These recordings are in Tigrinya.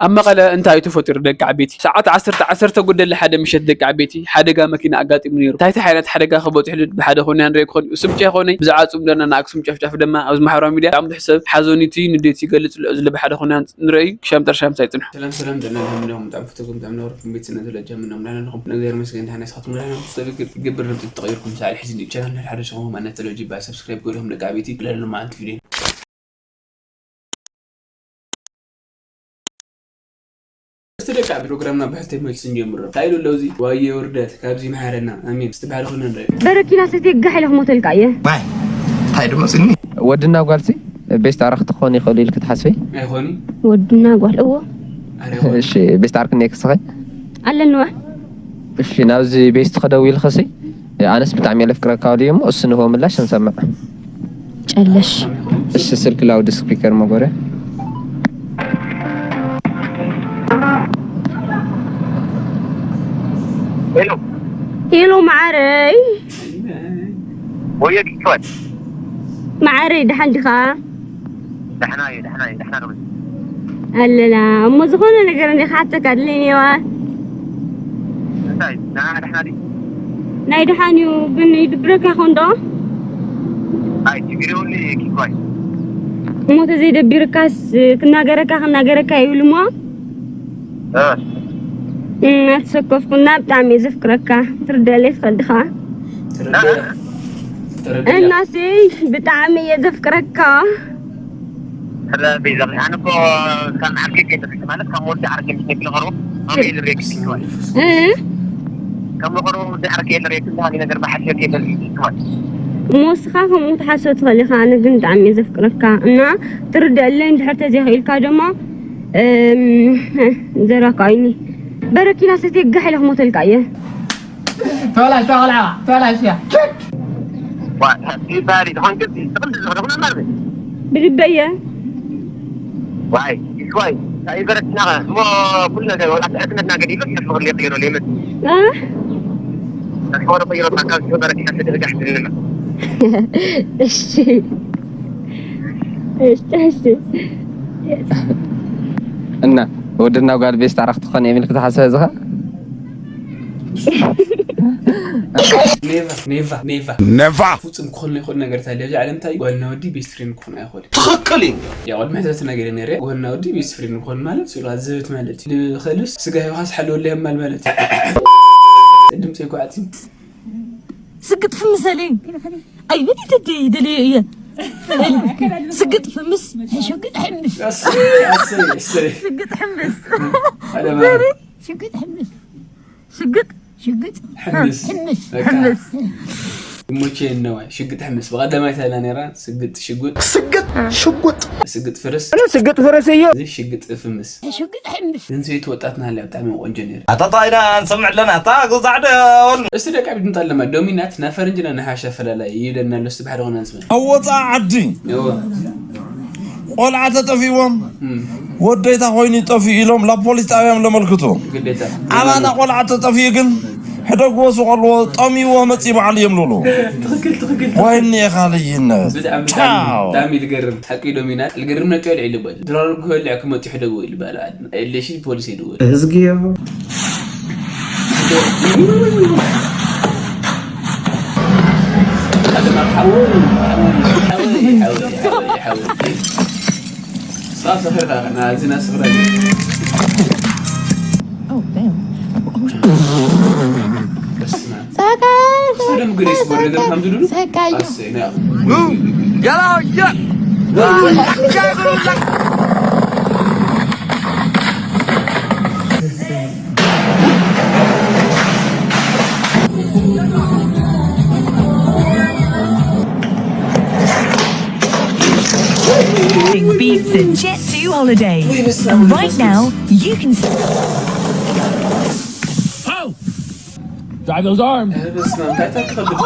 ኣብ መቐለ እንታይ እዩ ተፈጢሩ ደቂ ዓበይቲ? ሰዓት ዓሰርተ፣ ዓሰርተ ጉደለ ሓደ ምሸት ደቂ ዓበይቲ ሓደጋ መኪና ኣጋጢሙ ነይሩ። እንታይ ዓይነት ሓደጋ ክበፅሕሉ ብሓደ ኮንና ንርኢ ክኾን እዩ። ስምጨ ይኾነይ ብዛዕባ ጽምዶና ንኣክሱም ጨፍጫፍ ድማ ኣብዚ ማሕበራዊ ሚድያ ብጣዕሚ ብዙሕ ሰብ ሓዘኑቲ ንዴቱ ይገልጽ ኣሎ። እዚ ብሓደ ኮንና ንርኢ ክሻም ጠርሻም ሳይጽንሑ። ሰላም ሰላም ደና ለምነኹም ብጣዕሚ ፍትኩም ብጣዕሚ ነውርኩም ቤት ስነ ተለጃ ምኖም ዳና ኣለኹም። ነገር መስገን ዳና ስኻትኩም ዳና ኩስተ ግብር ነብቲ ተቐይርኩም ሳዕል ሕዚ ቻናል ሓደ ሰኹም ኣነ ተለጂ ባይ ሰብስክራይብ ገሪኹም ደቂ ዓበይቲ ለሉ ማለት ቪድዮ እስቲ ደቂ ዓቢ ፕሮግራምና ብሕልተ መልሲ ንጀምሮ። እንታይ ኢሉ ኣሎ እዚ? ዋየ ውርደት፣ ካብዚ መሓረና። ኣሜን። እስቲ ብሓደ ኮነ ንርኢ። በረኪና ሰትየ ጋሕ ኢለ ክሞተልካ እየ። ማይ፣ እንታይ ደሞ ስኒ? ወድና ጓልሲ ቤስት ኣረኽቲ ክኾኑ ይኽእሉ ኢልክ ትሓስበይ? ኣይኾኒ? ወድና ጓል፣ እዎ። ኣረ ይኾኒ? እሺ፣ ቤስት ኣርክኒ ክስኸይ? ኣለንዋ። እሺ፣ ናብዚ ቤስት ከደው ኢልኸሲ? ኣነስ ብጣዕሚ እየ ለፍቅረካ ወዲ እሞ እሱ ንህቦ ምላሽ ንሰምዕ። ጨለሽ። እሺ፣ ስልክ ላውድ ስፒከር መጎረ። ሄሎ። ሄሎ፣ መዓረይ። ወየ፣ ኪፋት። መዓረይ፣ ደሓን ዲኻ? ደሕና እየ፣ ደሕና እየ፣ ደሕና ዶ? ኣለና። እሞ ዝኾነ ነገር እንደ ክሓተካ ኣድለይኒ እየዋ። እንታይ? ንዓና ደሕና ድዩ? ናይ ደሓን እዩ፣ ግን ይድብረካ ይኾን ዶ? ኣይ፣ ችግር የብሉን፣ ኪፋይ። እሞ ተዘይደቢርካስ ክናገረካ፣ ክናገረካ ይብል እሞ? እ። እም፣ ኣልተሰከፍኩና፣ ብጣዕሚ እየ ዘፍቅረካ። ትርደለይ ትኽእል ዲኻ? ትርደያ። ትርደያ። እናሰይ፣ ብጣዕሚ እየ ዘፍቅረካ። ስለ ቤዛ፣ ኣነ እኮ ካብ ዓርከይ ከይተረፈ ማለት ካብ ወዲ ዓርከይ ምስ ነግሪ ኸሮ፣ ኣሜን ሬክስ ይከዋል። እ? ካብ መቐሮ ወዲ ዓርከይ የለ ሬክስ፣ ዝሃኒ ነገር ብሓድሽ ከይተረፈ ይከዋል። እሞ ንስኻ ከምኡ ትሓስብ ትኽእል ኢኻ፣ ኣነ ግን ብጣዕሚ እየ ዘፍቅረካ። እና ትርደለይ እንድሕር ተዘይኽኢልካ ድማ፣ እም፣ ዘራካ ኣይኒ። በረኪና ሰትየ ጋሕ ኢለ ክሞተልካ እየ። ተበላሽዋ ቆልዓ፣ ተበላሽያ። ዋ፣ ሓንቲ ባህሪ ዝኾንክን ትቕልድ ዝኾነ ማለት እዩ። ብልበየ። ዋይ፣ ዋይ፣ ኣይበረትና እሞ ኩሉ ነገር ወላ ትዕትነትና ገዲሉ ፍቕሪ ይቕይሮ ለይመት። እ? ተስፋ ወደ ቀይሮ ታካል ሲሆን በረኪና ሰትየ ጋሕ ትንና። እሺ። እሺ፣ እሺ። እና ወድና ጓል ቤስት ኣረኽቲ ክኾን የሚል ክትሓስብ ዝኻ? ኔቫ፣ ኔቫ፣ ኔቫ። ኔቫ። ፍጹም ክኾን ዘይክእል ነገር እንታይ ኣብዚ ዓለም እንታይ እዩ? ጓልና ወዲ ቤስት ፍሬንድ ክኾን ኣይኽእልን። ትኽክል እዩ። ያው ቅድሚ ሕዚ ተናገረ ነይረ። ጓልና ወዲ ቤስት ፍሬንድ ክኾን ማለት ስለ ዝህብት ማለት እዩ። ንኸልስ ስጋ ሂብኻስ ሓለወለይ የማል ማለት እዩ። ድምፂ ይጓዓት እዩ። ስግጥ ፍምስ ኣለኝ። ኣይ፣ በዲ ተደይ ደለየ እየ። ስግጥ ፍምስ፣ ሽግጥ ሕምስ። ኣሰይ፣ ኣሰይ፣ ኣሰይ። ሽግጥ ሕምስ። ኣደማ። ዘሪ፣ ሽግጥ ሕምስ። ሽግጥ፣ ሽግጥ ሕምስ። ሕምስ። በቃ። ሕምስ። ይሞቼ ነዋ። ሽግጥ ሕምስ። ብቐዳማይ ታይላ ነይራ፣ ስግጥ ሽጉጥ። ስግጥ ሽጉጥ። ስግጥ ፍርስ። ኣነ ስግጥ ፍርስ እዩ። እዚ ሽግጥ ፍምስ። ሽግጥ ሕምስ። ግን ሰበይቲ ወጣት ናሃልያ ብጣዕሚ ቆንጆ ነይሩ። ኣታ ጣይና ንሰምዕ ኣለና፣ ኣታ ጉዛዕ ዶ? እስቲ ደቂ ዓዲ ድምፂ ኣለማ፣ ዶሚናት ናይ ፈረንጅና ናይ ሓሻ ፈላላይ ይብለና ኣሎ፣ እስቲ ብሓደ ኾና ንስማዕ። ኣብ ወፃኢ ዓዲ እዎ። ቆልዓ ተጠፊዎም፣ እም። ወደይታ ኮይኑ ጠፊኡ ኢሎም ላብ ፖሊስ ጣብያ እዮም ለመልክቱ። ግዴታ። ኣባና ቆልዓ ተጠፊኡ ግን ሕደግዎ ሱቕ ኣለዎ፣ ጠሚዎ መፂ በዓል እዮም ልብሉ። ትኽክል፣ ትኽክል፣ ትኽክል። ወይኒ ኢኻ ልይነት። ብጣዕሚ፣ ብጣዕሚ፣ ቻው። ብጣዕሚ ልገርም። ሓቂ ዶሚናት ልገርም ነጥዮ ልዒ ልበል። ድራር ክበልዕ ክመጡ ሕደግዎ ይልበል። የለሽ ፖሊስ ይድወል። እዝግዮ። ሰካይ፣ ሰካይ፣ ሰካይ። Beats a Jet two holiday. And right now, you can. Drive those arms. ኧረ በስመ አብ፣ እንታይ ታክል ከብድ።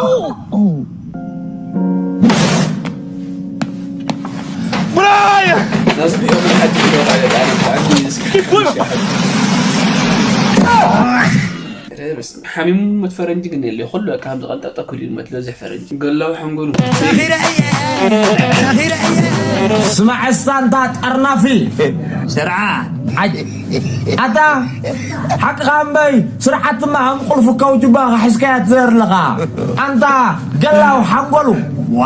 Oh! Brian! ናዚ ቢኦም ሓንቲ ቢኦም ሓደ ጣዕሚ፣ ጣዕሚ እስኪ። Keep pushing. ሓሚሙ መት ፈረንጂ ግን የለ፣ ኩሉ በቃ ከም ዝቐንጠጠ ኩሉ ይመት ለዚህ ፈረንጂ ገላው ሓንጎሉ። ስማዕ እስታ እንታ ጠርናፊ ስርዓ ሓጅ ኣታ ሓቅኻ እምበይ ስርዓትማ ከም ቁልፊ ከውጅባ ሒዝካያ ትዘር ኣለኻ ኣንታ ገላው ሓንጎሉ ዋ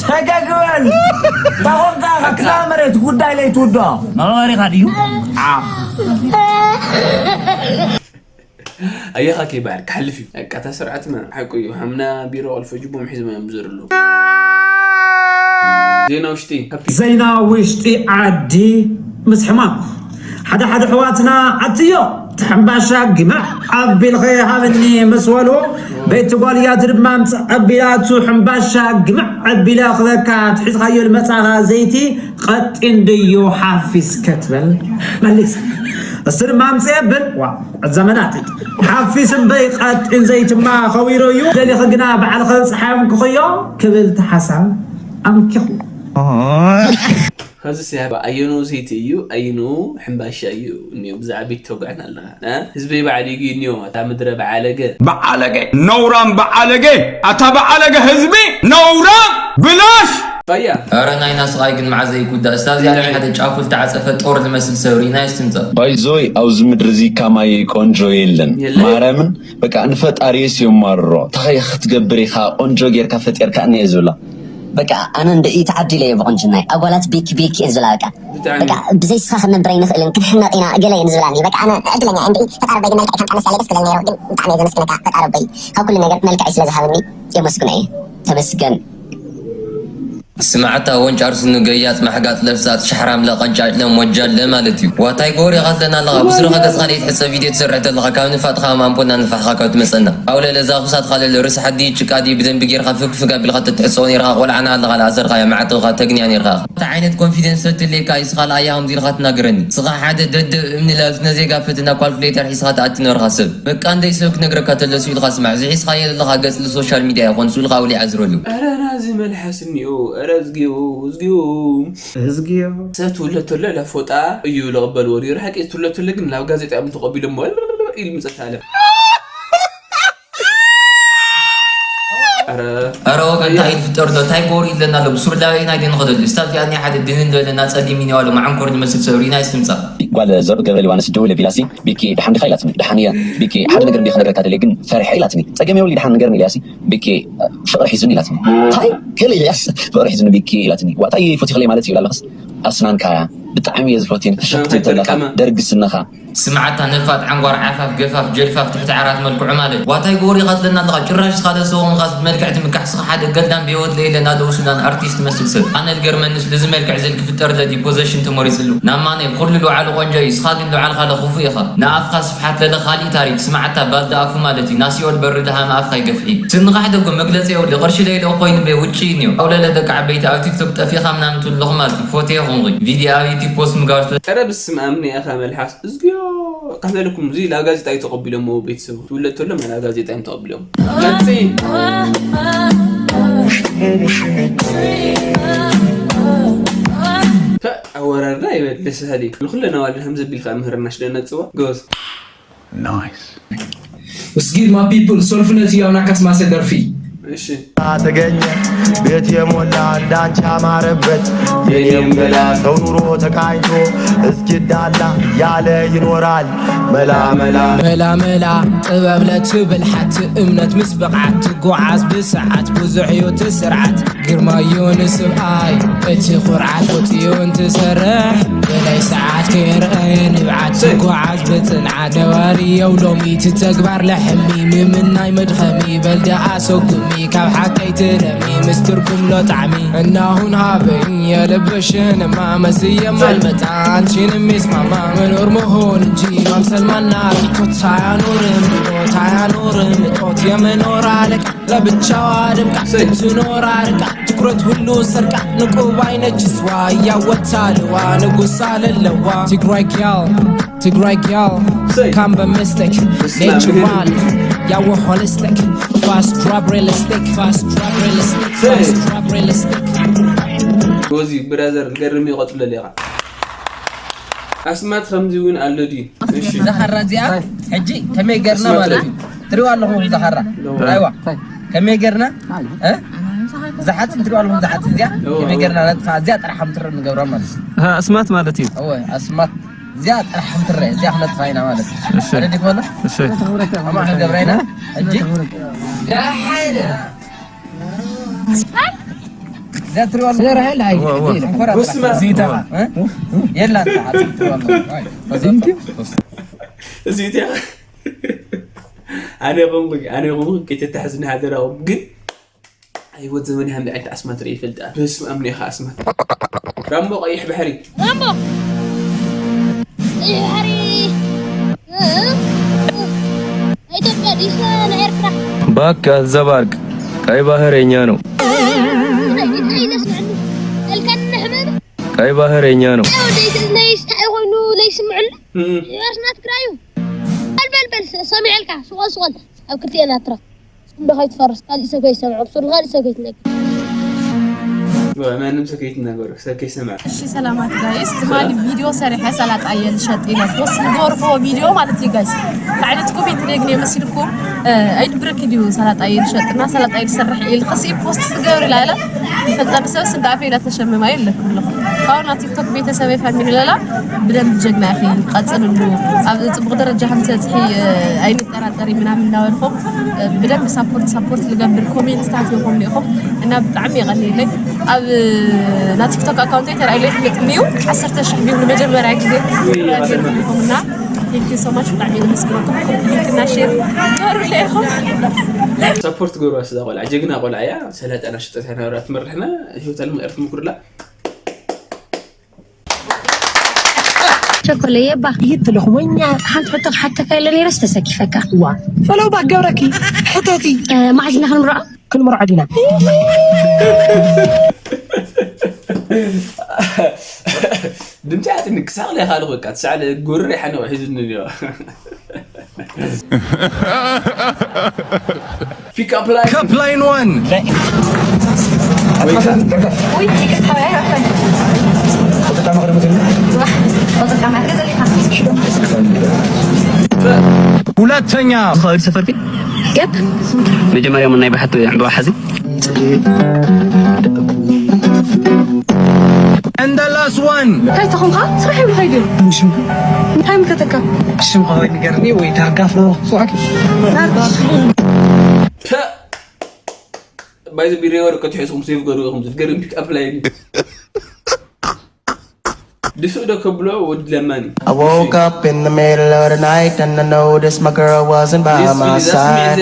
ተገግበል ታኾንካ ከክላ መሬት ጉዳይ ለይትውዶ መባሪኻ ድዩ ኣየኻ ከይበሃል ክሓልፍ እዩ። በቃ እታ ስርዓትና ሓቁ እዩ። ሃምና ቢሮ ቁልፊ ጅቦም ሒዞም እዮም ዝዘሩ ኣለዉ። ዜና ውሽጢ ሃፒ ዜና ውሽጢ ዓዲ ምስ ሕማቕ ሓደ ሓደ ኣሕዋትና ኣትዮ እቲ ሕምባሻ ግምዕ ኣቢልኸ ሃብኒ ምስ በሉ በይቲ ጓልያት ድማ ምፅእ ኣቢላቱ ሕምባሻ ግምዕ ኣቢለ ክበካ ትሒዝኻዮ ልመፃኻ ዘይቲ ቀጢን ድዩ ሓፊስ ከትበል መሊሳ እሱ ድማ ምፅእ የብል ዋ ዘመናት ሓፊስ እምበይ ቀጢን ዘይትማ ከዊሮ እዩ ደሊኸ ግና ባዕልኸ ፀሓዮም ክኽዮ ክብል ተሓሳብ ኣምኪኹ ከዚ ሲያባ ኣየኑ ሴት እዩ ኣየኑ ሕምባሻ እዩ እኒኦ ብዛዕባ ቤት ተጓዕን ኣለኻ እ? ህዝበይ ባዕሊጉ እኒኦ እታ ምድረ በዓለገ በዓለገ ነውራም በዓለገ ኣታ በዓለገ ህዝቢ ነውራም ብላሽ ፋያ ኧረ ናይና ስቓይ ግን መዓዘ ይጉዳእ እስታ እዚኣ ናይ ሓደ ጫፉ ልተዓፀፈ ጦር ዝመስል ሰብ ርኢና ይስትምፀቕ ባይዞይ ኣብዚ ምድሪ እዚ ካማየ ቆንጆ የለን የለን። ማርያምን በቃ ንፈጣሪስ የማርሮ እንታይ ክትገብር ኢኻ ቆንጆ ጌርካ ፈጢርካኒ እየ ዝብላ በቃ ኣነ እንደ እዩ ተዓዲለ እየ ብቁንጅናይ ኣጓላት ቤኪ ቤኪ እየ ዝብላ በቃ ብጣዕሚ በቃ ብዘይ ስኻ ክንነብር ኣይንኽእልን ክንሕመቕ ኢና ገለ እየን ዝብላኒ በቃ ኣነ ዕድለኛ እየ እንደ ፈጣሪ በይ ግን መልክዕ ከም ቀነስ ያለ ደስ ክብለኒ ነይሩ ግን ብጣዕሚ እየ ዘመስግነካ ፈጣሪ በይ ካብ ኩሉ ነገር መልክዕ ስለ ዝሃበኒ የመስግኖ እየ ተመስገን ስማዕታ ወንጫር ስኑ ገያጽ ማሕጋጽ ለፍጻጽ ሸሕራም ለቐንጫጭ ለሞጃል ለማለት እዩ ዋታይ ጎሪ ኻትለና ኣለኻ ብስሩ ኸገጽ ኻልእ ትሕጸ ቪድዮ ትሰርሕ ዘለኻ ካብ ንፋጥ ኻም ኣምፖና ንፋሕኻ ካብ ትመጸና ኣውለ ለዛ ኹሳት ኻለ ለርስ ሓዲ ጭቃዲ ብደንቢ ጌርኻ ፍግፍግ ኣቢልኻ ተትሕጸው ኔርኻ ቆልዓና ኣለኻ ለኣሰርኻያ መዓተውኻ ተግንያ ኔርኻ እንታይ ዓይነት ኮንፊደንስ ተትልየካ ኢስኻ ለኣያ ከምዚ ኢልኻ ትናገረኒ ስኻ ሓደ ደደብ እምኒ ለዝነ ዜጋ ፈትና ኳልኩሌተር ሒስኻ ትኣቲ ነርኻ ሰብ በቃ እንደይ ሰብ ክነግረካ ተለሱ ኢልኻ ስማዕ እዚ ሒስኻዮ ዘለኻ ገጽ ሶሻል ሚድያ ይኾን ስኡ ኢልኻ ኣውሊዓ ዝረሉ ኧረ ናዚ መልሓስ እኒኦ ኧረ እዝጊዮ እዝጊዮ እዝጊዮ ሰብ ትውለድ ተሎ ኢላ ፎጣ እዩ ልቕበልዎ ነይሩ ሓቂ ትውለድ ተሎ ግን ናብ ጋዜጣ እዮም ተቐቢሎሞ ኢሉ ምፀት ኣለ ኧረ ኧረ ወገን እንታይ እዩ ዝፍጠር ዘሎ እንታይ ጎሪ ይብለና ኣሎ ብሱር ዳበይ ናይ ድንኸደሉ ስታብ ዚኣ ናይ ሓደ ድንን ዝበለና ጸሊም ሚኒዋ ኣሎ መዓንኮር ዝመስል ሰብ ሪና ይስምጻ ጓል ዘርኡ ገብረ ሊባኖስ ደውለ ቢላሲ ቢኪ ድሓን ዲኻ ኢላትኒ ድሓን እየ ቢኪ ሓደ ነገር እንዲ ክነግረካ ደልየ ግን ፈሪሐ ኢላትኒ ፀገም የብሉ ድሓን ንገርኒ ኢልያሲ ቢኪ ፍቕሪ ሒዙኒ ኢላትኒ እንታይ ገለ ኢልያስ ፍቕሪ ሒዙኒ ቢኪ ኢላትኒ ዋጣ ይፈትኽለይ ማለት ይብላ ኣለኽስ ኣስናንካ ብጣዕሚ እየ ዝፈትየን ፍሽኽቲ ተለኻ ደርጊ ስነኻ ስምዓታ ነፋጥ ዓንጓር ዓፋፍ ገፋፍ ጀልፋፍ ትሕቲ ዓራት መልክዑ ማለት ዋታይ ጎሪኻ ትለና ኣለኻ ጭራሽ ስኻ ደሰ ኾንኻስ ብመልክዕ ትምካሕ ስኻ ሓደ ገልዳም ብህይወት ለየለ ናደው ሱዳን ኣርቲስት መስል ሰብ ኣነ ልገርመንስ ልዚ መልክዕ ዘል ክፍጠር ለዲ ፖዘሽን ተመሪጽሉ ናብ ማነይ ኩሉ ልውዓሉ ቆንጆ እዩ ስኻ ግን ልውዓልካ ለኹፉ ኢኻ ንኣፍካ ስፍሓት ለለ ካሊእ ታሪክ ስምዓታ ባልዲ ኣፉ ማለት እዩ ናሲኦል በሪ ደሃመ ኣፍካ ይገፍሒ ስንኻ ሕደጎ መግለጺ የውሊ ቅርሺ ለይለ ኮይኑ ቤ ውጭ እዩ ኒዮ ኣውለለ ደቂ ዓበይቲ ኣብ ቲክቶክ ጠፊኻ ምናምን ትብልኹም ማለት እዩ ፎቴ ኹንኺ ቪድዮ ኣብ ዩቲብ ፖስት ምግባር ኧረ ብስም ኣምኒ ኢኻ መልሓስ እዝግዮ ካህለልኩም እዚ ላብ ጋዜጣ እዩ ተቐቢሎሞ ቤተሰቡ ትውለድ ተሎ መላ ጋዜጣ እዮም ተቐቢሎም መፂ ኣወራርዳ ይበል ደስ ሃሊ ንኩለና ዋልን ከም ዘቢልካ ምህርና ሽደነፅዋ ጎዝ What's good my people? Solfinity on Akas Master Garfi. እሺ ተገኘ ቤት የሞላ እንዳንቺ ያማረበት የኔም ገላ ሰው ኑሮ ተቃኝቶ እስኪዳላ ያለ ይኖራል መላ መላ መላ መላ ጥበብ ለትብል ሓቲ እምነት ምስ ብቕዓት ትጓዓዝ ብሰዓት ብዙሕ እዩ እቲ ስርዓት ግርማዮ ንስብኣይ እቲ ኩርዓት ወፅዮ እንትሰርሕ ገላይ ሰዓት ከየርአየ ንብዓት ትጓዓዝ ብፅንዓት ነባሪ የው ሎሚ እቲ ተግባር ለሕሚ ምምናይ መድኸሚ በል ደኣ ሰጉሚ ካብ ሓቀይ ትረሚ ምስ ትርጉም ሎ ጣዕሚ እናሁን ሃበኝ የልብሽንማ መስየም አልመጣ አንቺን የሚስማማ መኖር መሆን እንጂ ማምሰል ማናቅ ቶት አያኖርም ጦት አያኖርም ጦት የመኖር አለቃ ለብቻዋ ደምቃ ስትኖር አርቃ ትኩረት ሁሉ ሰርቃ ንቁብ አይነች ስዋ እያወታ ልዋ ንጉሳ ለለዋ ትግራይ ጊያል ትግራይ ጊያል ካምበ ምስቴክ ኔቸር ዋን ያወ ሆሊስቲክ fast drop realistic fast drop realistic fast drop realistic ጎዚ ብራዘር ገርም ይቐፅለል ኢኻ ኣስማት ከምዚ እውን ኣሎ ድዩ እሺ እዛ ካራ እዚኣ ሕጂ ከመይ ገርና ማለት እዩ ትሪዋ ኣለኹም ዝኸራ ኣይዋ ከመይ ጌርና እ? ዝሓፂን ትሪዋ ኣለኹም ዝሓፂን እዚኣ ከመይ ጌርና ነጥፋ እዚኣ ጥራሕ ከም ትርኢ ንገብራ ማለት እዩ። ኣስማት ማለት እዩ። እወ ኣስማት እዚኣ ጥራሕ ከም ትረአ እዚኣ ክነጥፋ ኢና ማለት እዩ። እሺ። ረዲ ኮሎ እሺ። ኣማ ክንገብራ ኢና ሕጂ እዚኣ ትሪዋ ኣለኹም ዘርሀል ኣይ እወ እወ ኮራ ወስማ። እዚታ እ? የላ ሓፂን ትሪዋ ኣለኹም እዚትያ ኣነ ቆምኩ ኣነ ቆምኩ ከይተታሕዝኒ ሓደራኹም ግን ኣይወት ዘመን ሃምዲ ዓይነት ኣስማት ርኢ ይፈልጥ በስመ ኣብ ኒኻ ኣስማት ራምቦ ቀይሕ ባሕሪ ራምቦ ቀይሕ ባሕሪ ኢትዮጵያ ዲስ ናይ ኤርትራ ባካ ዘባርቅ ቀይ ባህር የኛ ነው። እንታይ ኢለ ስምዕሉ እልካ ንሕመም ቀይ ባህር የኛ ነው። ወደይ ለይስታ ኮይኑ ለይስምዕሉ ኤርስና ትግራዩ በልበልበል ሰሚዐልካ ስቆል ስቆል ኣብ ክልቲኤን ኣትረፍ ንዶ ከይትፈርስ ካሊእ ሰብ ከይሰምዖ ብሱሩ ካሊእ ሰብ ከይትነግር ማንም ሰብ ከይትናገሩ ሰብ ከይሰምዐ እሺ ሰላማት ጋይስ ትማሊ ቪዲዮ ሰሪሐ ሰላጣ እየ ልሸጥ ኢለ ፖስት ዝገበርክዎ ቪዲዮ ማለት እዩ ጋይስ ብዓይነት ኮሜንት ነግን የመሲልኩም ኣይድብረኪ ድዩ ሰላጣ እየ ልሸጥና ሰላጣ እየ ልሰርሕ ኢል ከሲ ፖስት ትገብር ኢላ ኢለ ፈጣሪ ሰብስ እንዳፈ ኢላ ተሸምማ የለኩም ኣለኹ ካብና ቲክቶክ ቤተሰብ ፋሚሊ ለላ ብደንብ ጀግና ኢኺ ቀፅልሉ ኣብ ፅቡቅ ደረጃ ከም ትበፅሒ ኣይንጠራጠሪ ምናምን እናበልኩም ብደንብ ሳፖርት ሳፖርት ልገብር ኮሜንትታት ይኹም ኢኹም እና ብጣዕሚ የቀኒለይ ኣብ ና ቲክቶክ ኣካውንት ተራእይለ ይፍለጥ እዩ ዓሰርተ ሽሕ ቪው ንመጀመርያ ግዜ ኹምና Thank you so much ብጣዕሚ የመስግነኩም ሊንክና ሼር ገሩለ ኢኹም ሰፖርት ገሩ ስዛ ቆልዓ ጀግና ቆልዓ እያ ሰላጠና ሽጠት ናብራ ትመርሕና ህይወታ ልምእር ትምኩርላ ቸኮለየ ባ ይትልኹም ወኛ ሓንቲ ሕቶ ክሓተካ ኢለ ነይረስ ተሰኪፈካ ዋ ፈለው ባ ገብረኪ ሕተቲ መዓዝ ኢና ክንምርዖ ክንምርዖ ዲና ድምፂ ኣትኒ ክሳቕ ለካ ልኽበቃ ትሳዕለ ጎርር ሓነቑ ሒዙኒ እኒኦ Pick up line. Cup line one. ሁለተኛ ዝኸድ ሰፈር ገብ መጀመርያ ናይ ባሕት ዕምበባ ሓዚ And the last one. እንታይ ተኾንካ? ስራሕ ይብልካ ይድል። እንታይ ምከተካ? ሽምኻ ወይ ንገርኒ ወይ ዳርጋ ፍሎ ጽዋዕኪ። ባይዚ ቢሮ ወረቀት ሒዝኩም ሴቭ ገሩ ኢኹም ዝገርም ፒክ ኣፕ ላይን ድፍእ ዶ ከብሎ ወዲ ለማኒ I woke up in the middle of the night and I noticed my girl wasn't by my side.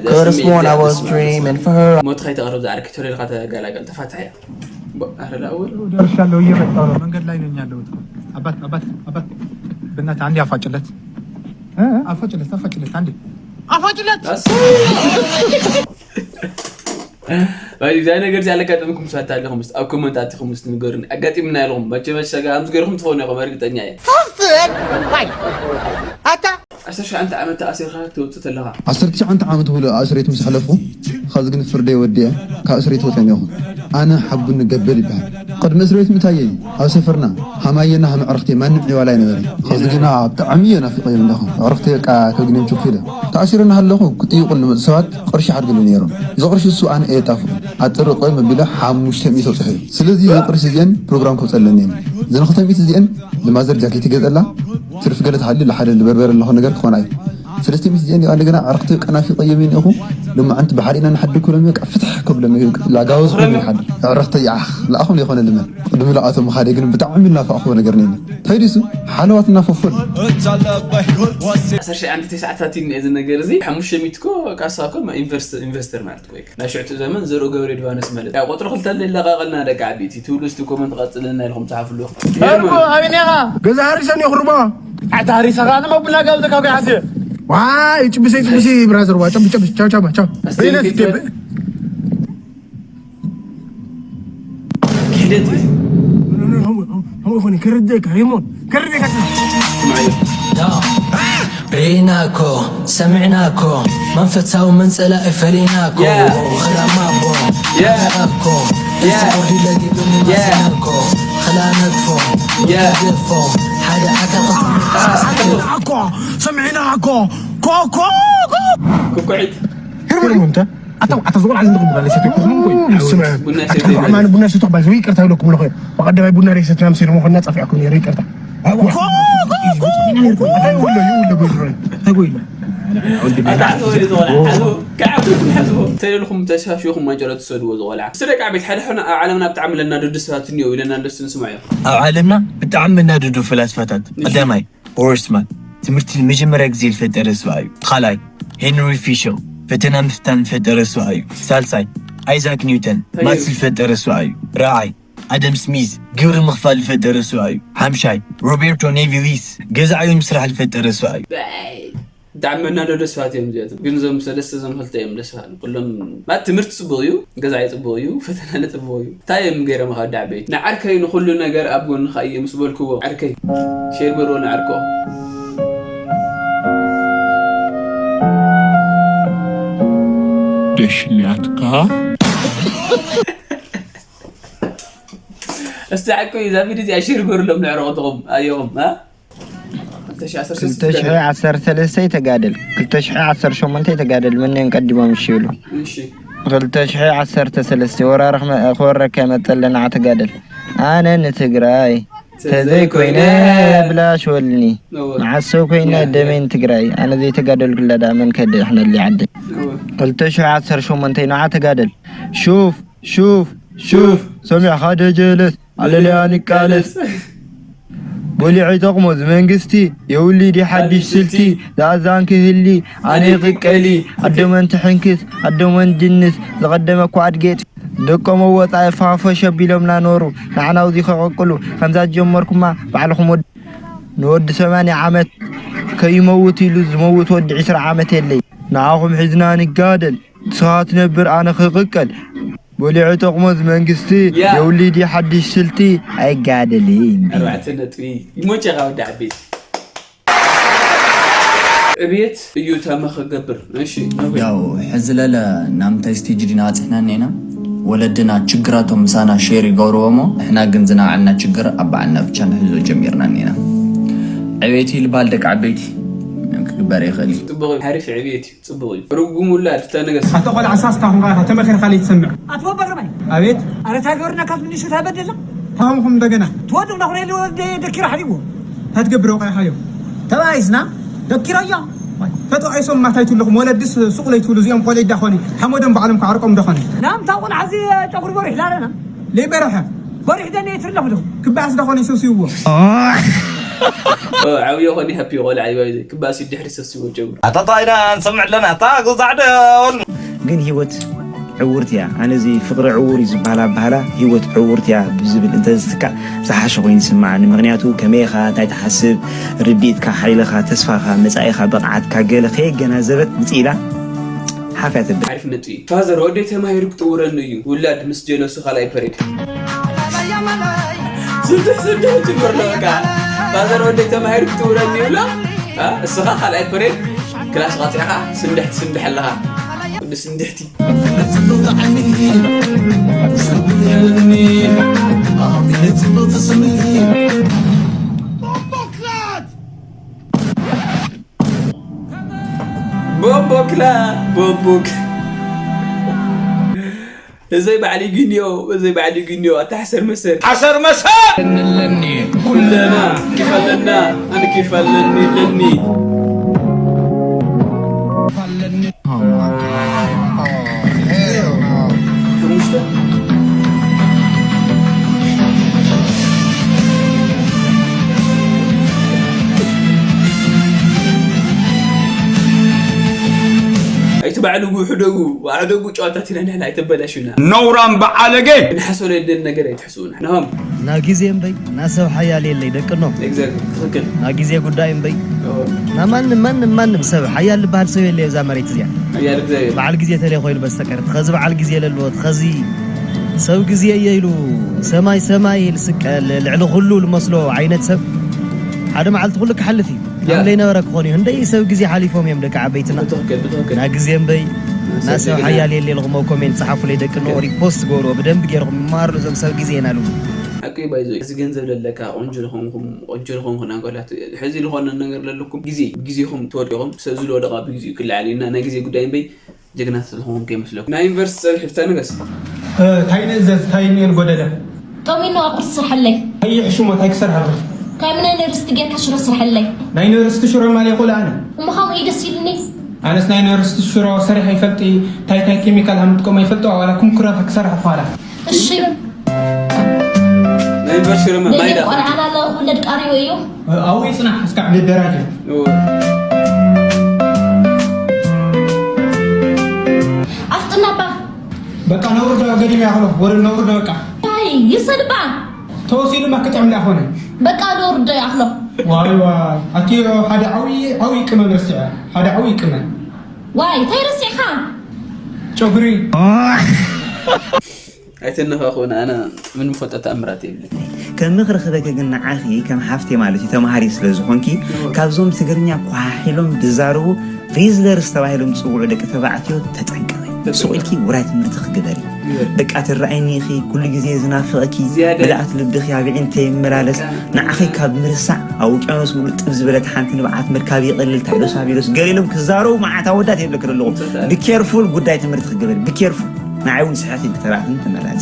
Could have sworn I was dreaming for her. ሞት ከይተቕርብ ዝዓርክ ቶሬልካ ተጋላገል ተፋትሐያ። ደርሻለሁ፣ እየመጣሁ ነው። መንገድ ላይ ነኝ ያለሁት። አባት አባት አባት፣ በእናትህ አንዴ አፋጭለት፣ አፋጭለት፣ አፋጭለት፣ አንዴ አፋጭለት። እዛ ነገር እዚኣ ለጋጠምኩም ሰባት ኣለኹም ኣብ ኮመንት ኣቲኹም ስ ንገሩኒ ኣጋጢምና ኢልኹም መቸመ ሰጋ ኣምስ ገርኩም ትኾኑ ኢኹም እርግጠኛ እየ ኣታ ዓሰርተ ሸዓተ ዓመት ተኣሲርካ ትወፅእ ተለኻ ዓሰርተ ትሽዓተ ዓመት ሙሉእ ኣብ እስር ቤት ምስ ሕለፍኩ ኸዚ ግን ፍርደይ ወዲአ ካብ እስር ቤት ወፅየ እኒኹ ኣነ ሓቡኒ ገበል ይበሃል ቅድሚ እስር ቤት ምእታየይ ኣብ ሰፈርና ሃማየና ሃመዕርኽቲ ማንም ዕባላ ኣይነበረ ኸዚ ግና ብጣዕሚ እየ ናፊቐዮም ኣለኹ ዕርኽቲ በቃ ከግንዮም ቸኩለ ተኣሲረ እናሃለኹ ክጥይቑ ንመፁ ሰባት ቅርሺ ሓድግሉ ነይሮም እዚ ቅርሺ እሱ ኣነ እየ ጣፍኡ ኣጥርቐ መቢለ ሓሙሽተ ሚእቲ ኣውፅሐ እዩ ስለዚ እዚ ቅርሺ እዚአን ፕሮግራም ከውፀለኒ እየን እዘን ክልተ ሚእቲ እዚአን ንማዘር ጃኬት ይገዘላ ትርፊ ገለ ትሃሊ ለሓደ ልበርበር ኣለኹ ነገር ክኾና እዩ ሰለስተ ሚእቲ እዚአን ዲኣ እንደገና ዕርኽቲ ቀናፊ ቀየሚ ንእኹ ሎማዓንቲ ብሓደ ኢና ንሓድር ክብሎም በቃ ፍትሕ ከብሎም ላጋወዝኹም ይሓድር ዕርኽቲ ይዓኽ ለኣኹም ዘይኮነ ልመን ቅድሚ ለኣቶም ምኻደ ግን ብጣዕሚ ልናፋቕኽዎ ነገር ነይኒ እንታይ ድሱ ሓለዋትና ፈፎል ዓሰርተ ሸዓተ ሰዓታት እዩ እዚ ነገር እዚ ሓሙሽተ ሚእቲ እኮ ቃሳ እኮ ኢንቨስተር ማለት እኮ እዩ ናይ ሽዕቱ ዘመን ዘርኡ ገብረ ድባነስ ማለት ያው ቁፅሪ ክልተ ለለቃቀልና ደቂ ዓበይቲ ትብሉ እስቲ ኮመንት ቀፅልና ኢልኩም ፀሓፍሉ ኣበይ ኔኻ ገዛ ሃሪሰን ይኹርቦ ኣታ ሃሪሰኻ ንመቡላ ጋብዘካ ኮይ ሓስየ ዋይ ጭብሰይ ጭብሰይ ብራዘር ዋ ጨብ ጨብ ቻው ቻው ቻው ሪነስ ቴብ ክሕደት ሆሞ ሆሞ ሆሞ ከረደካ ሪሞን ከረደካ ርኢናኮ ሰሚዕናኮ መንፈሳዊ መንጸላኢ ፈሊናኮ ኸላማቦ ኸላማኮ እቲ ቁርዲ ለጊዱ ንመስናኮ ኸላነግፎ ገፎ ሓደ ኣካል ሰሚዕና እኮ ኮኮ ኩኩዒት ሄርሞን እንተ ኣታ ኣታ ዝቆልዓ ዝንድቕ ቡና ለሰት ይኮኑ ወይ ስምዕ ቡና ኣታ ማን ቡና ሰቱ ባይ ወይ ይቅርታ ይለኩም ነው በቀደማይ ቡና ለሰት ናም ሲርሞ ሆና ጻፊያኩም ነው ይቅርታ ተጎይለ ተጎይለ ተልኩም ተሻሽኹም ማንጨሎ ትሰድዎ ዝቆልዓ ስለ ቃ ቤት ሓደ ሆነ ኣብ ዓለምና ብጣዕሚ ለናደዱ ሰባት እኒኦ ኢለና ደስ ንስማዮ ኣብ ዓለምና ብጣዕሚ መናደዱ ፈላስፋታት ቀዳማይ ቦርስማን ትምህርቲ ንመጀመርያ ግዜ ዝፈጠረ ሰብኣይ እዩ። ካልኣይ ሄንሪ ፊሸር ፈተና ምፍታን ዝፈጠረ ሰብኣይ እዩ። ሳልሳይ ኣይዛክ ኒውተን ማትስ ዝፈጠረ ሰብኣይ እዩ። ራብዓይ ኣደም ስሚዝ ግብሪ ምኽፋል ዝፈጠረ ሰብኣይ እዩ። ሓምሻይ ሮቤርቶ ኔቪሊስ ገዛዕዩ ምስራሕ ዝፈጠረ ሰብኣይ እዩ። ብጣዕሚ መናደዶ ሰባት እዮም እዚኣቶም ግን እዞም ሰለስተ እዞም ክልተ እዮም ደስ በሃሊ ኩሎም ማለት ትምህርቲ ፅቡቅ እዩ ገዛኢ ፅቡቅ እዩ ፈተና ለ ፅቡቅ እዩ እንታይ እዮም ገይሮም ካብ ዳዕበይቲ ንዓርከይ ንኩሉ ነገር ኣብ ጎንካ እየ ምስ በልክዎ ዓርከይ ሼር በርዎ ንዓርኮ ደሽንያትካ እስቲ ዓርከይ እዛ ቪድዮ እዚኣ ሼር በርሎም ንዕረቆትኹም ኣየኹም እ ክልተ ሺሕ ዓሰርተ ሰለስተ ተጋደል ክልተ ሺሕ ዓሰርተ ሸሞንተ ተጋደል መነን ቀዲሞም እሺ ይብሉ እሺ ክልተ ሺሕ ዓሰርተ ሰለስተ ወራሪ ክመ- ክወረካ ይመፀ ኣለና ተጋደል ኣነ ንትግራይ ተዘይኮይነ ብላሽ ወልኒ መዓሰብ ኮይነ ደመይ ንትግራይ ኣነ ዘይተጋደልኩላ ዳ መን ከድሕነሊ ዓደይ ክልተ ሺሕ ዓሰርተ ሸሞንተ ንዓ ተጋደል ሹፍ ሹፍ ሹፍ ሰሚዕኻ ደጀለስ ኣለለያ ንቃለስ በሊዑ ይጠቕሞ ዝመንግስቲ የውሊድ ሓድሽ ስልቲ ዝኣዛን ክህሊ ኣነ ይቕቀሊ ኣደመን ትሕንክስ ኣደመን ድንስ ዝቐደመ እኳ ኣድጌጥ ደቆም ወፃኢ ፋፈሽ ኣቢሎምና ኖሩ ንዓና ውዚ ከቐቅሉ ከምዛ ዝጀመርኩማ ባዕልኹም ወድ ንወዲ ሰማንያ ዓመት ከይመውት ኢሉ ዝመውት ወዲ ዕስራ ዓመት የለይ ንዓኹም ሒዝና ንጋደል ንስኻ ትነብር ኣነ ክቕቀል በሊዑ ጠቕሞዝ መንግስቲ የውሊድ ሓድሽ ስልቲ ኣይጋደልን ኣርባዕተ ነጥቢ ይሞጨ ካብ ወዲ ዓበይቲ ዕብየት እዩ ተመ ክገብር እሺ ያው ሕዚ ለለ ናምታይ ስቴጅ ዲና ኣፅሕና እኒና ወለድና ችግራቶም ምሳና ሼር ይገብርዎ እሞ ንሕና ግን ዝናባዕልና ችግር ኣብ ባዕልና ብቻ ንሕዞ ጀሚርና እኒና ዕቤት ይልባል ደቂ ዓበይቲ ክግበር ይኽእል እዩ ፅቡቅ ሓሪፍ ዕብየት እዩ ፅቡቅ እዩ ርጉም ውላድ ተነገስ ኣቶ ቆልዓ ሳስካ ክንራካ ተመኺርካ ለይትሰምዕ ኣቶ በርባይ ኣቤት ኣረ እንታይ ገበርና ካብ ምንሹ እንታይ በደልና ሃምኹም እንደገና ትወዱ ናኹነ ደኪራ ሓዲዎ እንታይ ትገብር ወቃይካዮ ተባይስና ደኪረዮ ተጠቂሶም ማታይ ትብልኹም ወለድስ ሱቕ ለይትብሉ እዚኦም ቆልዒ ዳኾኒ ሓመዶም ባዕሎም ክዓርቆም ዳኾኒ ናምታ ቆልዓ እዚ ጨጉሪ በሪሕ ላለና ለይበረሐ በሪሕ ደነ የትርለኹ ዶ ክባስ ዳኾኒ ሰብስብዎ ዓብዮ ኾኒ ሃፒ ቆልዓ ይባይ ክባስ ድሕሪ ሰብስቦ ጀምሩ ኣታታይና ንሰምዕ ኣለና ኣታ ጉዛዕደን ግን ህይወት ዕውርት እያ ኣነ እዚ ፍቕሪ ዕውር እዩ ዝበሃል ኣበሃላ ህይወት ዕውርት እያ ብዝብል እንተዝትካእ ዝሓሸ ኮይኑ ይስምዓኒ ምኽንያቱ ከመይ ኢኻ እንታይ ትሓስብ ርድኢትካ ሓይልኻ ተስፋኻ መጻኢኻ ብቕዓትካ ገለ ከየገናዘበት ውፅእ ኢላ ሓፍ እያ ተብል ሓሪፍ ነጥቢ እዩ ፋዘር ወደይ ተማሂሩ ክጥውረኒ እዩ ውላድ ምስ ጀለሱ ካልኣይ ፐሬድ ስድሕ ስድሕ ጅምር ዶ በቃ ፋዘር ወደይ ተማሂሩ ክጥውረኒ ይብሎ እስኻ ካልኣይ ፐሬድ ክላስ ቃጢዕኻ ስንድሕ ትስንድሕ ኣለኻ ወዲ ስንድሕቲ ቦምቦክላ ቦምቦክ እዘይ ባዕሊ ግንዮ እዘይ ባዕሊ ግንዮ ኣታ ሓሰር መሰር ሓሰር መሰር ለኒ ኩለና ኪፋለና ኣነ ኪፋለኒ ለኒ ኣይትባዕልጉ ሕደጉ ሕደጉ ጨዋታት ኢና ንሕና ኣይተበላሹና ነውራም በዓለገ ንሓሶ ለየደል ነገር ኣይትሕስቡና ንሆም ና ግዜ እምበይ ና ሰብ ሓያል የለይ ደቅኖ ትኽክል ና ግዜ ጉዳይ እምበይ ና ማንም ማንም ማንም ሰብ ሓያል ዝበሃል ሰብ የለይ ኣብዛ መሬት እዚኣ ሓያል እግዚኣብሔር በዓል ግዜ ተለይ ኮይኑ በስተቀር ተኸዚ በዓል ግዜ ለልዎ ተኸዚ ሰብ ግዜ እየ ኢሉ ሰማይ ሰማይ ልስቀል ልዕሊ ኩሉ ልመስሎ ዓይነት ሰብ ሓደ መዓልቲ ኩሉ ክሓልፍ እዩ ከም ዘይነበረ ክኾን እዩ። ህንደይ ሰብ ግዜ ሓሊፎም እዮም ደቂ ዓበይትና። ብትኽክል ብትኽክል። ና ግዜ እምበይ ና ሰብ ሓያል የለ ኢልኹም ኣብ ኮሜንት ጸሓፉለይ ደቂ ኖ ሪፖስት ግበርዎ ብደንቢ ገይርኹም ይመሃርሉ እዞም ሰብ ግዜ ኢና ልብሉ። ኦኬ፣ ባይዞ፣ እዚ ገንዘብ ለለካ ቆንጆ ዝኾንኩም፣ ቆንጆ ዝኾንኩን ኣጓላት፣ ሕዚ ዝኾነ ነገር ለለኩም፣ ግዜ፣ ብግዜኹም ትወድቑም። ሰብ ዝለወደቓ ብግዜኡ ክልዓል እዩ እና ናይ ግዜ ጉዳይ እምበይ፣ ጀግና ስለዝኾንኩም ከይመስለኩም። ናይ ዩኒቨርሲቲ ጸብሒ ብታ ንገስ። እ፣ ታይ ንእዘዝ፣ ታይ እኒኦ ዝጎደለ? ጦሚኖ ኣቁርስ ስርሐለይ። ኣይሕ ሽሞ፣ ታይ ክሰርሐልኺ? ካብ ናይ ነርስቲ ጌርካ ሽሮ ስርሐለይ። ናይ ነርስቲ ሽሮ ማል ይኹል ኣነ። እሞ ከምኡ እዩ ደስ ኢሉኒ። ኣነስ ናይ ነርስቲ ሽሮ ሰሪሐ ይፈልጥ፣ ታይ ታይ ኬሚካል ሃምጥቀሞ ይፈልጥ፣ ዋላ ኩምኩራ ክሰርሐ ኳላ። እሺ። ናይ ዩኒቨርሲቲ ሽሮ ማይ ደቂ ዳ ቆልዓና ኣለኹ፣ ወለድ ቃሪዮ እዩ። ኣብኡ ይጽናሕ፣ እስካዕ ንደራጀ። እወ። ኣፍጥና እባ። በቃ ነውርዶ፣ ገዲም ያኽሎ፣ ወረ ነውርዶ በቃ። ታይ ይሰድባ። ተወሲዱ ማ ክጥዕም ዳኾነ። በቃ ነውርዶ ያኽሎ። ዋይ ዋይ፣ ኣቲ ሓደ ዓብዪ፣ ዓብዪ ቅመም ረሲዐ። ሓደ ዓብዪ ቅመም። ዋይ፣ ታይ ረሲዕኻ? ጨጉሪ። ኣይትነኻኹን፣ ኣነ ምንም ፈልጦ ተኣምራት የብለይን። ከም ምኽሪ ክበኪ ግን ንዓኺ ከም ሓፍተይ ማለት እዩ፣ ተምሃሪ ስለ ዝኾንኪ፣ እወ። ካብዞም ትግርኛ ኳሒሎም ዝዛረቡ ሪዝለርስ ተባሂሎም ዝጽውዑ ደቂ ተባዕትዮ ተጠንቀቒ። ተጠንቀቒ። ሱቕ ኢልኪ ውራይ ትምህርቲ ክግበሪ። ግበሪ። በቃ ትረኣይኒ ኢኺ፣ ኩሉ ግዜ ዝናፍቐኪ፣ ዝያዳ። ምልኣት ልብኺ ኣብ ኣዒንተይ ይመላለስ። በቃ። ንዓኺ ካብ ምርሳዕ ኣብ ውቅያኖስ ሙሉእ ጥብ ዝበለት ሓንቲ ንብዓት ምርካብ ይቐልል። ታይሎስ ኣቢሎስ ገለ ኢሎም ክዛረቡ መዓት ኣወዳት የብለኪ ኣለኹ። ምጸት ኣለ። ብኬርፉል ጉዳይ ትምህርቲ ክግበሪ። ብኬርፉል። ንዓይ እውን ስሕት ኢልኪ ተራእኽኒ ተመራጺ።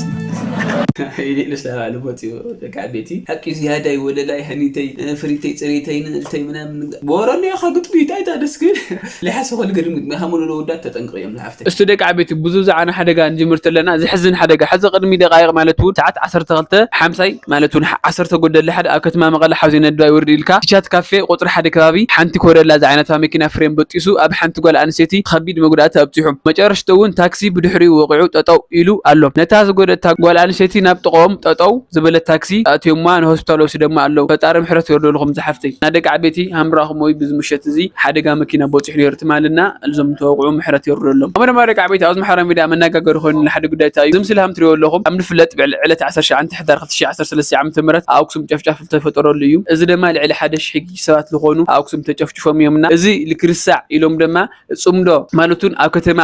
ኢሉ ዝተባህለ መፅኡ ደቂ ዓበይቲ ሓቂ ዝያዳይ ወለላይ ሃኒተይ ፍሪተይ ፅሬተይ ንእልተይ ምናምን በወረሉ ኢኻ ግጥሚ እንታይ ታ ደስ ክብል። ለሓስ ኾል ግድም ግጥሚ ሃሙሉ ለወዳት ተጠንቅቕ እዮም ዝሓፍተይ። እስቲ ደቂ ዓበይቲ ብዙ ዝዓነ ሓደጋ ንጅምር ተለና ዝሕዝን ሓደጋ ሕዚ ቅድሚ ደቃይቕ ማለት እውን ሰዓት ዓሰርተ ክልተ ሓምሳይ ማለት እውን ዓሰርተ ጎደለ ሓደ ኣብ ከተማ መቐለ ሓውዜ ነድባይ ውርድ ኢልካ ቻት ካፌ ቁፅሪ ሓደ ከባቢ ሓንቲ ኮረላ ዝዓይነታ መኪና ፍሬም በጢሱ ኣብ ሓንቲ ጓል ኣንስተይቲ ከቢድ መጉዳእቲ ኣብፂሑ። መጨረሽቱ እውን ታክሲ ብድሕሪኡ ወቒዑ ጠጠው ኢሉ ኣሎ። ነታ ዝጎደታ ጓል ኣንስተይቲ ናብ ጥቕኦም ጠጠው ዝበለት ታክሲ ኣእትዮማ ንሆስፒታል ወሲዶማ ኣለዉ። ፈጣሪ ምሕረት ይወርደልኹም ዝሓፍተይ። ናይ ደቂ ዓበይቲ ሃምራኹም ወይ ብዚ ምሸት እዚ ሓደጋ መኪና በፂሑ ነይሩ ትማልና እዞም ተወቕዑ ምሕረት ይወርደሎም። ኣሞ ድማ ደቂ ዓበይቲ ኣብዚ ማሕበራዊ ሚድያ መነጋገሪ ኮይኑ ንሓደ ጉዳይ እንታይ እዩ? እዚ ምስሊ ሃም ትሪኦ ኣለኹም ኣብ ንፍለጥ ብዕል ዕለት ዓሰርተ ትሽዓተ ሕዳር ክልተ ሺሕ ዓሰርተ ሰለስተ ዓመተ ምህረት ኣብ ኣክሱም ጨፍጫፍ ዝተፈጠረሉ እዩ። እዚ ድማ ልዕሊ ሓደ ሽሕ ሰባት ዝኾኑ ኣብ ኣክሱም ተጨፍጭፎም እዮም እና እዚ ልክርሳዕ ኢሎም ድማ ጽምዶ ማለት እውን ኣብ ከተማ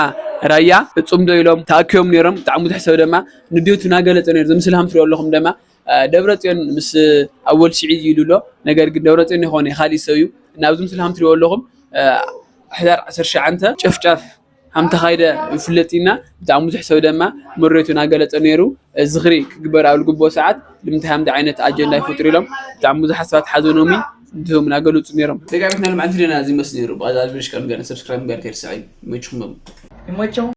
ራያ ጽምዶ ኢሎም ተኣኪቦም ነይሮም። ብጣዕሚ ብዙሕ ሰብ ድማ ንዴቱ እናገለጸ ነይሩ። እዚ ምስሊ ሃም ትሪኦ ኣለኹም ድማ ደብረ ጽዮን ምስ ኣወል ስዒድ ኢሉ ኣሎ። ነገር ግን ደብረ ጽዮን ይኾነ ካልእ ሰብ እዩ። እና ኣብዚ ምስሊ ሃም ትሪኦ ኣለኹም ሕዳር ዓሰርተ ትሽዓተ ጨፍጫፍ ሃም ተኻይደ ይፍለጥ ኢና። ብጣዕሚ ብዙሕ ሰብ ድማ ምሬቱ እናገለጸ ነይሩ። ዝኽሪ ክግበር ኣብ ዝግብኦ ሰዓት ንምንታይ ከምዚ ዓይነት ኣጀንዳ ይፈጥሩ ኢሎም ብጣዕሚ ብዙሓት ሰባት ሓዘኖም እቶም እናገለጹ ነይሮም። ደቂ ዓበይትና ልምዓንቲ ደና እዚ ይመስል ነይሩ። ብቐጻሊ ብሽካል ምግባር ሰብስክራይብ ምግባር ከይርስዕ እዩ። ይመችኹም በሉ። ይመችኹም።